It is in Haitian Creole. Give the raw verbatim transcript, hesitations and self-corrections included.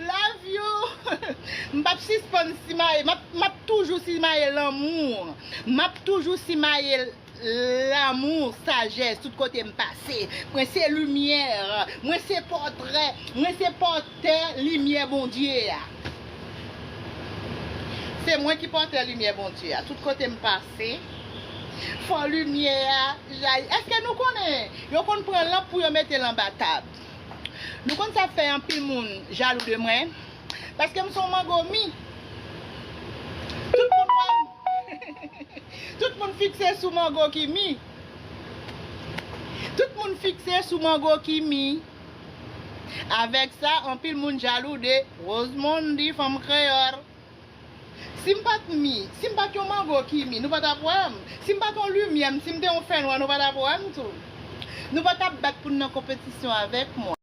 Love you. M p ap sispann simaye. M ap, m ap toujou simaye lanmou. M ap toujou simaye lanmou, sajès, tout kote m pase. Mwen se limyè. Mwen se pòtrè. Mwen se pòtè limyè Bondye a. Se mwen ki pòtè limyè Bondye a. Tout kote m pase, fò limyè a jayi. Èske nou konnen yo konn pran lanp pou yo mete l anba tab? Nou konn sa fè anpil moun jalou de mwen. Paske m se yon mango mi. Tout moun wè m. Tout moun fikse sou mango ki mi. Tout moun fikse sou mango ki mi. Avèk sa, anpil moun jalou de Rosemondy, fanm kreyòl. Si m pa t mi, si m pa t yon mango ki mi, nou pa t ap wè m. Si m pa t yon limyè, si m te yon fènwa, nou pa t ap wè m tou. Nou pa t ap bat pou n nan konpetisyon avèk mwen.